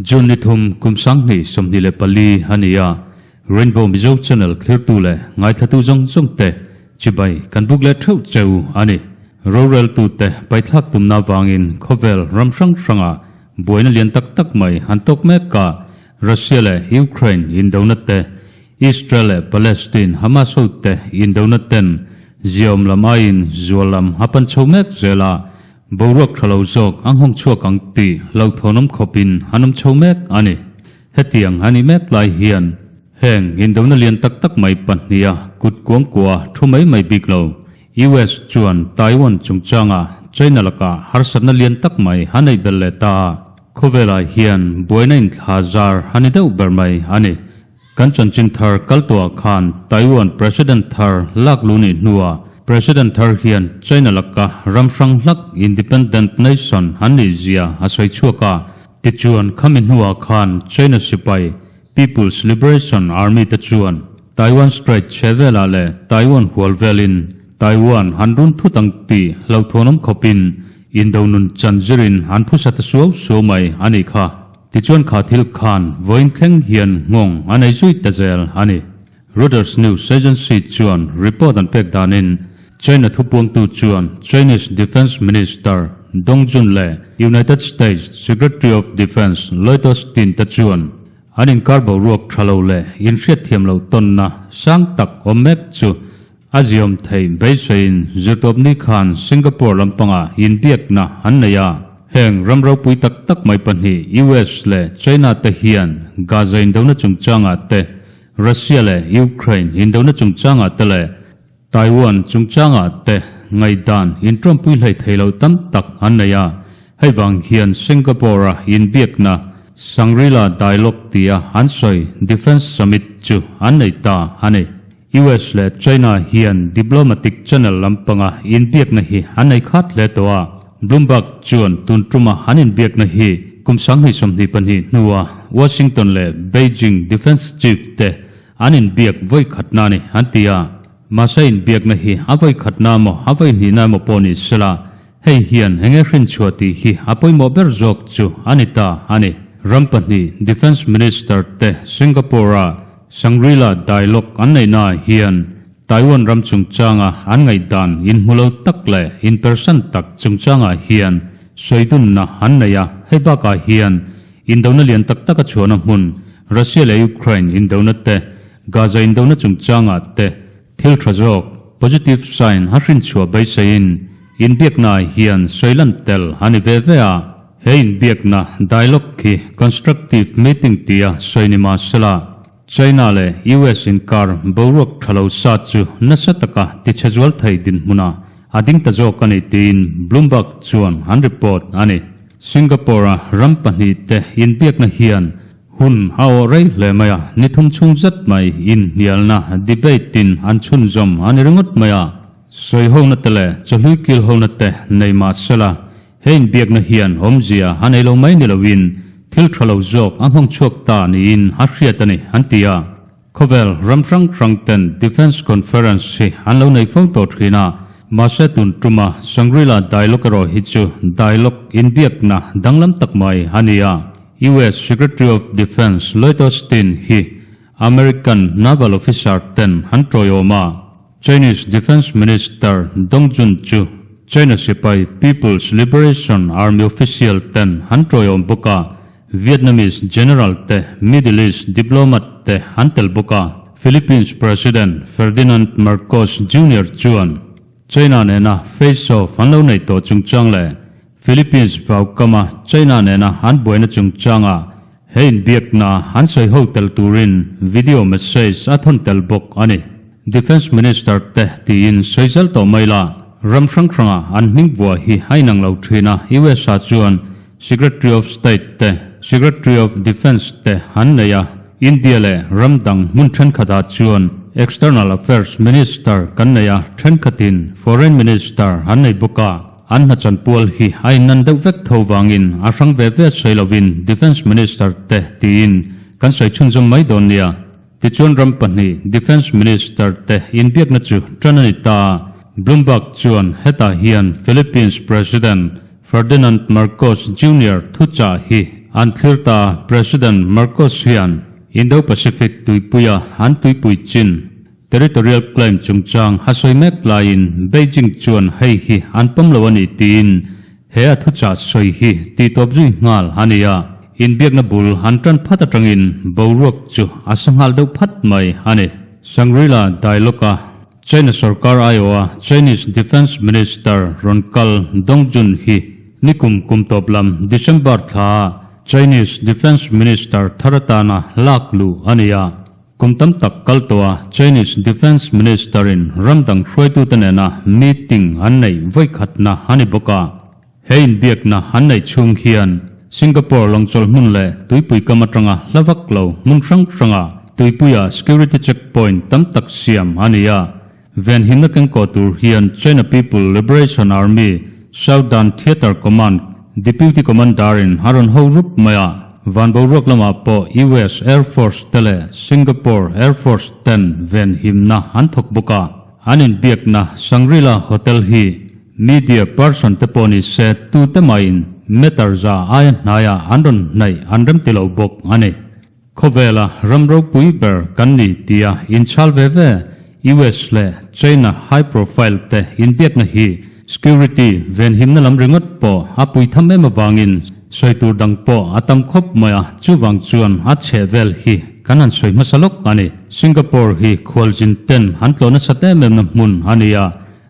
June ni thum kum 2024 a ni a, Rainbow Mizo Channel thlirtu leh ngaithlatu zawng zawng te chibai kan buk leh theuh cheu a ni. Roreltute paithlak tumna vangin khawvel ram hrang hrangah buaina lian tak tak mai an tawk mek a, Russia leh Ukraine indona te, Israel leh Palestine Hamas hote indona ten ziaawm lam aiin zual lam a pan chho mek zel a, Boruak tha lo zawk a nghawng chhuak ang tih hlauhthawnawm khawpin an awm chho mek a ni. Hetiang a nih mek lai hian heng indona lian tak tak mai pahniha kut kuang kua thu mai mai bik lo. US chuan Taiwan chungchanga China lakah harsatna lian tak mai a neih belh leh ta a, khawvelah hian buaina inthla zar a ni deuh ber mai a ni. Kan chanchin thar kal tawhah khan Taiwan President thar lak lu nih hnuah President thar hian China laka ram hrang hlak independent nation an nih zia a sawi chhuak a. Tichuan khami hnuah khan China sipai People's Liberation Army te chuan Taiwan Strait chhe velah leh Taiwan hual velin Taiwan han run thut ang tih hlauhthawnawm khawpin indo nun chan zirin an phusa ta suau suau mai a nih kha. Tichuan kha thil khan vawiin thleng hian nghawng a nei zui ta zel a ni. Reuters news agency chuan report an pek danin China thupuangtu chuan Chinese Defence Minister Dong Jun leh United States Secretary of Defence Lloyd Austin te chuan an inkar boruak tha lo leh inhriatthiam loh tawnna sang tak awm mek chu a ziawm theih beiseiin zirtawpni khan Singapore lampangah inbiakna an nei a. Heng ram ropui tak tak mai pahnih US leh China te hian Gaza indona chungchangah te, Russia leh Ukraine indona chungchangah te leh Taiwan chungchangah te ngaihdan intawmpui hlei thei lo tam tak an nei a. Hei vang hian Singapore-a inbiakna Shangri-La Dialogue tia an sawi Defence Summit chu an nei ta a ni. US leh China hian diplomatic channel lampanga inbiakna hi an nei khat hle tawh a, Bloomberg chuan tun tuma an inbiakna hi kum 2022 hnua Washington leh Beijing defence chief te an inbiak vawi khatna a ni an ti a. Mahse inbiakna hi a vawi khatna emaw a vawi hnihna emaw pawh ni sela, hei hian enge hrinchhuah tih hi a pawimawh ber zawk chu a ni ta a ni. Ram pahnih defence minister te Singapore-a Shangri-La Dialogue an neihnaah hian Taiwan ram chungchanga an ngaihdan inhmu lo tak leh inpersan tak chungchangah hian sawidunna an nei a, hei bakah hian indona lian tak taka chhuahna hmun Russia leh Ukraine indona te, Gaza indona chungchangah te thil tha zawk, positive sign, a hrinchhuah beiseiin inbiaknaah hian sawilan tel a ni ve ve a. He inbiakna, dialogue, hi constructive meeting tia sawi ni mah sela, China leh US inkar boruak tha lo sa chu nasa taka tichhe zual thei dinhmunah a ding ta zawk a ni tiin Bloomberg chuan an report a ni. Singapore-a ram pahnihte inbiakna hian hun a awh rei hle mai a, ni thum chhung zet mai inhnialna, debate, in an chhunzawm a ni ringawt mai a, sawihona te leh chawhlui kilhona te nei mah sela, He inbiakna hian awmzia a nei lo mai ni loin thil tha lo zawk a nghawng chhuak ta niin a hriat a ni, an ti a. Khawvel ram hrang hrang ten Defence Conference hi an lo nei fo tawh thin a, mahse tun tuma Shangri-La Dialogue erawh hi chu dialogue inbiakna danglam tak mai a ni a. US Secretary of Defence Lloyd Austin hi American Naval Officer ten an tawiawm a. Chinese Defence Minister Dong Jun chu China sipai People's Liberation Army official ten an tawiawm bawk a, Vietnamese General te Middle East diplomat te an tel bawk a. Philippines President Ferdinand Marcos Junior chuan China nena face-off an lo nei tawh chungchang leh Philippines vaukama China nena an buaina chungchanga he inbiakna an sawi ho tel turin video message a thawn tel bawk a ni. Defence Minister te tiin sawi zel tawh mai la, ram hrang hranga an hming vuah hi a inang lo thin a, US ah chuan Secretary of State te, Secretary of Defence te an nei a, India leh ram dang hmun thenkhatah chuan External Affairs Minister kan nei a, thenkhatin Foreign Minister an nei bawk a. An hnachan pual hi a innan deuh vek tho vangin a hrang ve ve sawi lovin Defence Minister te tiin kan sawi chhunzawm mai dawn nia. Tichuan ram pahnih Defence Minister te inbiakna chu tan a ni ta. Bloomberg chuan hetah hian Philippines President Ferdinand Marcos Junior thuchah hi an thlir ta. President Marcos hian Indo-Pacific tuipuia an tuipui chin territorial claim chungchang a sawi mek laiin Beijing chuan hei hi an pawm lo a ni tiin he a thuchah sawi hi tihtawp zui nghal a ni a. Inbiakna bul an tan phat atangin boruak chu a sa nghal deuh phat mai a ni. Shangri-La Dialogue-a China sorkar aiawha Chinese Defence Minister rawn kal Dong Jun hi nikum kum tawp lam December thla Chinese Defence Minister thar atana lak luh a ni a. Kum tam tak kal tawha Chinese Defence Minister in ram dang hruaitute nena meeting an neih vawikhatna a ni bawk a. He inbiakna an neih chhung hian Singapore lawngchawlh hmun leh tuipui kam atanga hla vak lo hmun hrang hranga tuipuia security check point tam tak siam a ni a. Venhimna kengkaw tur hian China People Liberation Army Southern Theatre Command Deputy Commander-in a rawn ho rup mai a. Van boruak lamah pawh US Air Force te leh Singapore Air Force ten venhimna an thawk bawk a. An inbiakna Shangri-La Hotel hi Media person te pawh ni se tute mahin meter za aia hnaiah an rawn hnaih an rem ti lo bawk a ni. Khawvela ram ropui ber kan ni tia inchhal ve ve US leh China high profile te inbiakna hi security venhimna lam ringawt pawh a pui tham em avangin sawi tur dang pawh a tam khawp mai a, chuvang chuan a chheh vel hi kan han sawi hmasa lawk a ni. Singapore hi khualzin ten an tlawh nasat em emna hmun a ni a,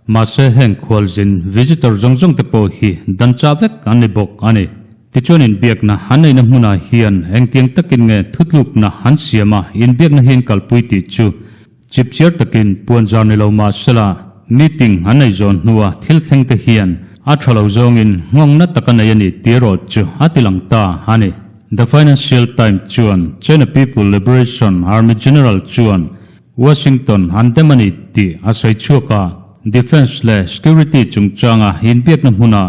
Mahse heng khualzin, visitor, zawng zawng te pawh hi dan chah vek an ni bawk a ni. Tichuan inbiakna an neihna hmunah hian engtiang takin nge thutlukna an siam a, inbiakna hi an kalpui tih chu chipchiar takin puanzar ni lo mahsela meeting an nei zawn hnua thil thleng te hian a tha lo zawngin nghawngna tak a nei a ni tih erawh chu a ti lang ta a ni. The Financial Times chuan China People Liberation Army General chuan Washington an dem a ni tih a sawi chhuak a, Defence leh Security chungchanga inbiakna hmunah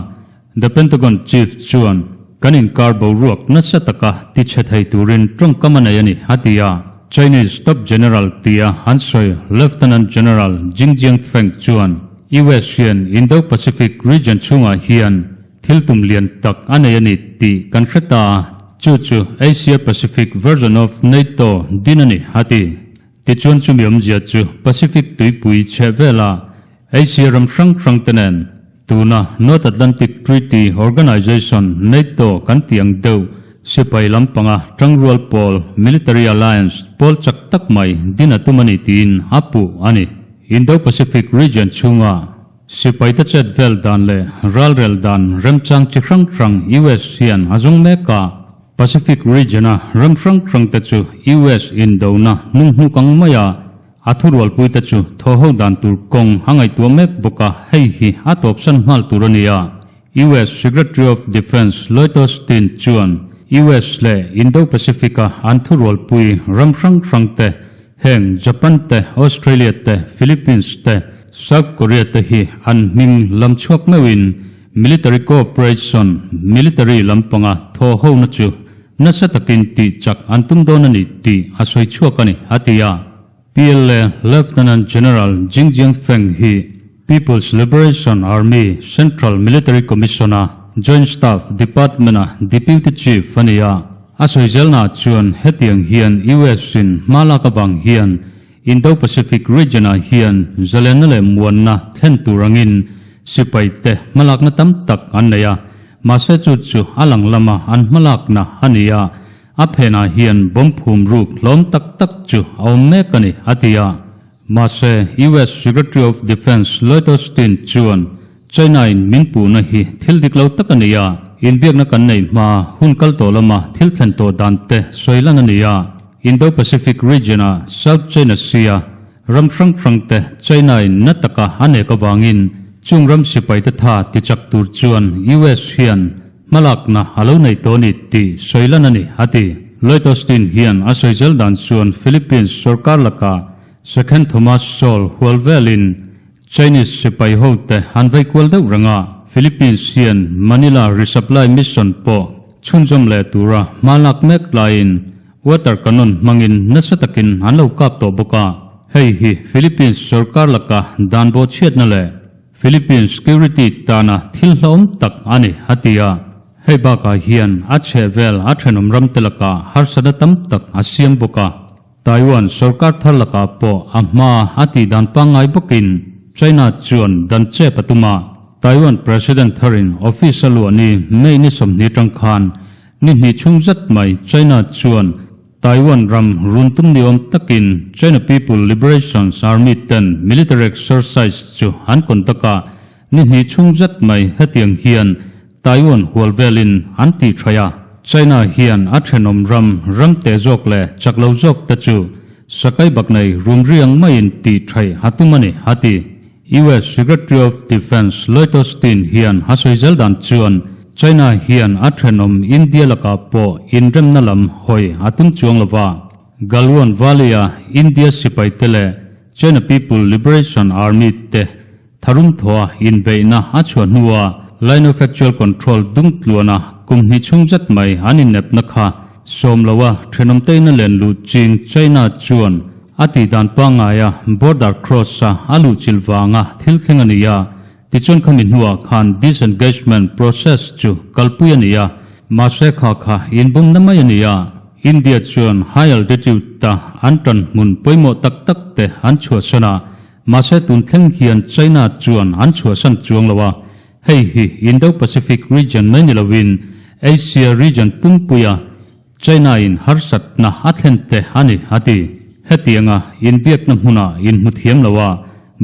The Pentagon Chief chuan kan inkar boruak nasa taka tichhe thei turin tawngkam a nei a ni, a ti a. Chinese top general tia an sawi Lieutenant General Jing Jiangfeng chuan US hian Indo-Pacific region chhungah hian thil tum lian tak a nei a ni tih kan hre ta a, chu chu Asia Pacific version of NATO din a ni, a ti. Tichuan chumi awmzia chu Pacific tuipui chheh vela Asia ram hrang hrang te nen tuna North Atlantic Treaty Organization, NATO, kan tih ang deuh sipai lampanga tangrual pawl, military alliance, pawl chak tak mai din a tum a ni tiin a puh a ni. Indo-Pacific region chhunga Sipaite chet vel dan leh ralrel dan remchang chi hrang hrang US hian a zung mek a. Pacific region-a ram hrang hrangte chu US indona hnung hnuk ang mai a, a thurualpuite chu thawhho dan tur kawng a ngaihtuah mek bawk a, hei hi a tawpsan nghal tur a ni a. US Secretary of Defence Lloyd Austin chuan US leh Indo-Pacific-a an thurualpui ram hrang hrangte Heng Japan te, Australia te, Philippines te, South Korea te hi an hming lam chhuak meuhin military cooperation, military lampanga thaw hona chu nasa takin tih chak an tum dawn a ni tih a sawi chhuak a ni, a ti a. PLA Lieutenant General Jing Jiangfeng hi People's Liberation Army Central Military Commission-a Joint Staff Department-a Deputy Chief a ni a. A sawi zelnaah chuan hetiang hian US-in hma lak avang hian Indo-Pacific region-ah hian zalenna leh muanna thlen tur angin sipaite hmalakna tam tak an nei a, mahse chu chu a lang lama an hmalakna a ni a, a phenah hian bomb phum ruk hlawm tak tak chu a awm mek a ni, a ti a. Mahse, US Secretary of Defence Lloyd Austin chuan China-in min puhna hi thil dik lo tak a ni a, inbiakna kan neih hma hun kal tawh lama thil thlen tawh dan te sawi lan a ni a. Indo-Pacific region-a South China Sea-a ram hrang hrang te China-in na taka a nek avangin chung ram sipaite tha tichak tur chuan US hian hmalakna a lo nei tawh a ni tih sawi lan a ni, a ti. Lloyd Austin hian a sawi zel dan chuan Philippines sorkar lakah Second Thomas Shoal hual velin Chinese sipai hote an vei kual deuh reng a, Philippines hian Manila resupply mission pawh chhunzawm leh tura hma lak mek laiin. Water cannon hmangin nasa takin an lo kap tawh bawk a. Hei hi Philippines sorkar laka dan bawhchhiatna leh Philippines security tana thil hlauhawm tak a ni, a ti a. Hei bakah hian a chhehvel a thenawm ramte lakah harsatna tam tak a siam bawk a. Taiwan sorkar thar lakah pawh a hma a tih dan pangngai bawkin China chuan dan chep a tum a. Taiwan President tharin office a luah ni May ni 20 tang khan ni hnih chhung zet mai China chuan Taiwan ram run tum ni awm takin China People Liberation Army ten military exercise chu an conduct a, ni hnih chhung zet mai hetiang hian Taiwan hual velin an tih thaih a. China hian a thenawm ram ram te zawk leh chak lo zawk te chu sakai bak nei rum riang maiin tih thaih a tum a ni, a ti. US Secretary of Defense Lloyd Austin hian a sawi zel dan chuan China hian a thenawm India lakah pawh inremna lam hawi a tum chuang lo va. Galwan Valley-a India sipaite leh China People Liberation Army te Tharum thaw inbeihna a chhuah hnua Line of Actual Control dung tluana kum hnih chhung zet mai an innepna kha sawm loa thenawmteina len luh ching China chuan a tih dan pangngaia border cross-a a luh chilh vanga thil thleng a ni a, tichuan khami hnuah khan disengagement process chu kalpui a ni a, mahse kha kha inbumna mai a ni a, India chuan high altitude-a an tan hmun pawimawh tak tak te an chhuahsan a. Mahse tun thleng hian China chuan an chhuahsan chuang lo a, hei hi Indo-Pacific region mai ni loin Asia region pumpuia China-in harsatna a thlen te a ni, a ti. Hetianga inbiakna hmuna inhmu thiam lo a,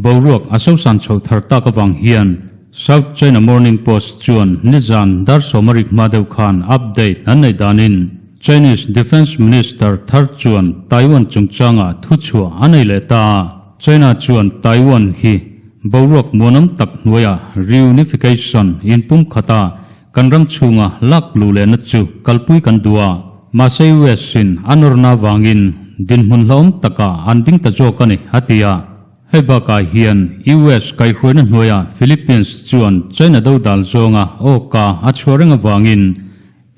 boruak a sosan chho thar tak avang hian South China Morning Post chuan nizan dar sawmarik hma deuh khan update an neih danin Chinese Defence Minister thar chuan Taiwan chungchangah thuchhuah a nei leh ta a. China chuan Taiwan hi boruak muanawm tak hnuaiah reunification inpum khata kan ram chhunga lak luh lehna chu kalpui kan duh a, mahse US in a nawrna avangin dinhmun hlauhawm takah an ding ta zawk a ni, a ti a. Hei bakah hian US kaihhruaina hnuaiah Philippines chuan China dodal zawnga awka a chhuah reng avangin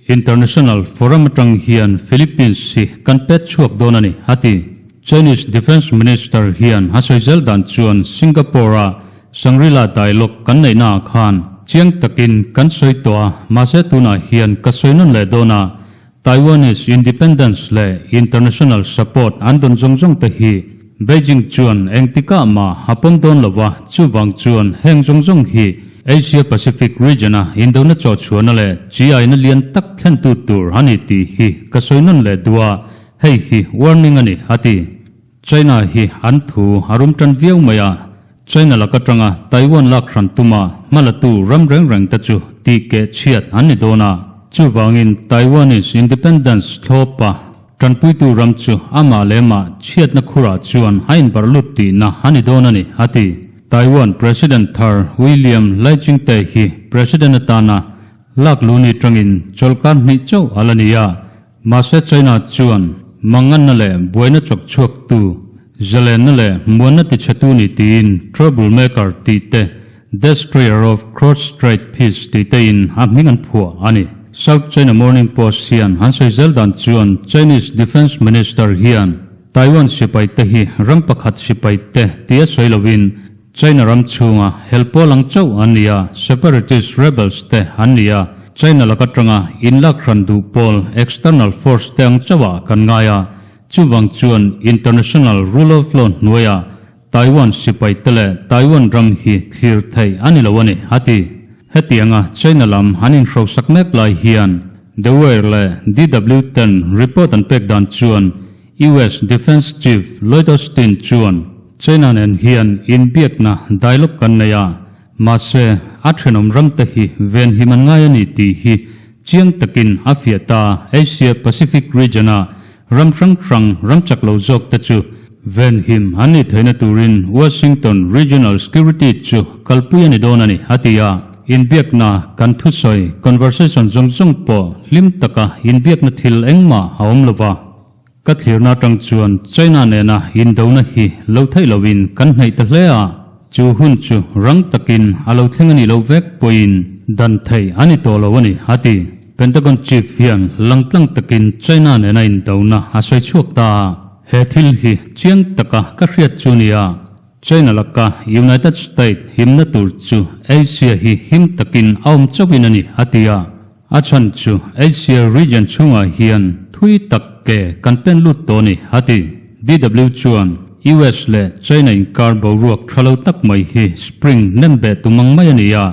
International Forum atang hian Philippines hi kan pet chhuak dawn a ni, a ti. Chinese Defence Minister hian a sawi zel dan chuan Singapore-a Shangri-La Dialogue kan neihnaah khan chiang takin kan sawi tawh a, mahse tunah hian ka sawi nawn leh dawn a, Taiwanese independence leh international support an dawn zawng zawng te hi Beijing chuan engtikah mah a pawm dawn lo va, chuvang chuan heng zawng zawng hi Asia Pacific region-a indona chawhchhuahna leh chi-aina lian tak thlentu tur a ni tih hi ka sawi nawn leh duh a, hei hi warning a ni, a ti. China hi an thu a rum tan viau mai a, China lak atanga Taiwan lak hran tuma hmalatu ram reng reng te chu tih keh chhiat an ni dawn a, chuvangin Taiwanese independence thlawpa Tanpuitu ram chu amah leh amah chhiatna khurah chuan a inbarh lut tihna a ni dawn a ni, a ti. Taiwan President thar William Lai Ching-te hi President atana lak lu ni tangin chawlhkar hnih chauh a la ni a, mahse China chuan manganna leh buaina chawk chhuaktu, zalenna leh muanna tichhetu ni tiin trouble maker tih te Destroyer of Cross-Strait Peace tih tein a hming an phuah a ni. South China Morning Post hian an sawi zel dan chuan Chinese Defence Minister hian Taiwan sipai te hi ram pakhat sipai te tia sawi lovin China ram chhunga hel pawl ang chauh an ni a, separatist rebels te an ni a, China lak atanga inlak hran duh pawl external force te ang chauhah kan ngai a, chuvang chuan international rule of law hnuaiah Taiwan sipai te leh Taiwan ram hi thlir theih a ni lo a ni, a ti. Hetianga China lam an inhrosak mek lai hian The Wire leh DW ten report an pek dan chuan US Defence Chief Lloyd Austin chuan China nen hian inbiakna dialogue kan nei a, mahse a thenawm ram te hi venhim an ngai a ni tih hi chiang takin a fiah ta. Asia Pacific region-a Ram hrang hrang ram chak lo zawk te chu venhim an nih theihna turin Washington Regional Security chu kalpui a ni dawn a ni, a ti a. Inbiakna kan thusawi, conversation, zawng zawng pawh hlim taka inbiakna thil engmah a awm lo va. Ka thlirna atang chuan China nena indona hi lo theih loin kan hnaih ta hle a, chu hun chu rang takin a lo thleng a nih loh vek pawhin dan theih a ni tawh lo a ni, a ti. Pentagon Chief hian langtlang takin China nena indona a sawi chhuak ta a, he thil hi chiang taka ka hriat chu nia. China laka United State himna tur chu Asia hi him takin a awm chauhin a ni, a ti a. A chhan chu Asia region chhungah hian thui tak ke kan pen lut tawh a ni, a ti. DW chuan US leh China inkar boruak tha lo tak mai hi spring nem beh tum ang mai a ni a.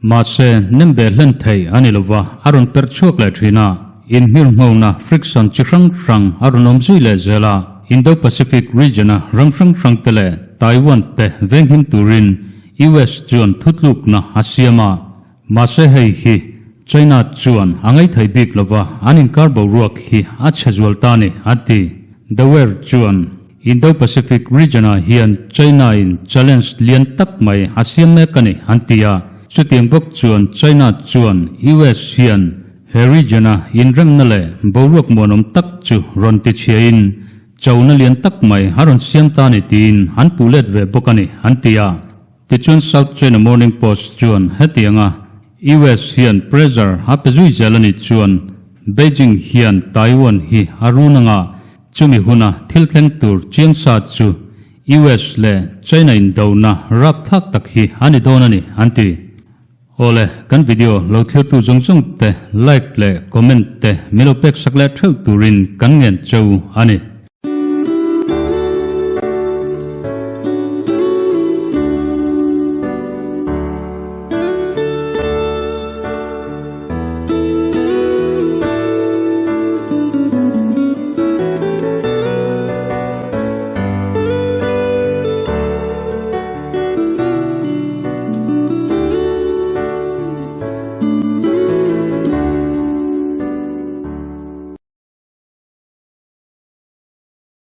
Mahse, nem beh hlen thei a ni lova, a rawn perh chhuak leh thin a. Inhmirhngona friction chi hrang hrang a rawn awm zui leh zel a. Indo-Pacific region-a ram hrang hrangte leh Taiwan te venghim turin US chuan thutlukna a siam a. Mahse hei hi China chuan a ngaithei bik lova an inkar boruak hi a chhe zual ta ni, a ti. The Wire chuan Indo-Pacific region-ah hian China-in challenge lian tak mai a siam mek a ni, an ti a. Chutiang bawk chuan China chuan US hian he region-a inremna leh boruak muanawm tak chu rawn tichhiain chona lian tak mai a rawn siam ta ni tiin an puh let ve bawk a ni, an ti a. Tichuan South China Morning Post chuan hetianga US hian pressure a pe zui zel a nih chuan Beijing hian Taiwan hi a run anga chumi huna thil thleng tur chiang sa chu US leh China indona rapthlak tak hi a ni dawn a ni an ti. Awle, kan video lo thirtu zawng zawng te like leh comment te min lo pek sak leh theuh turin kan ngen cheu a ni.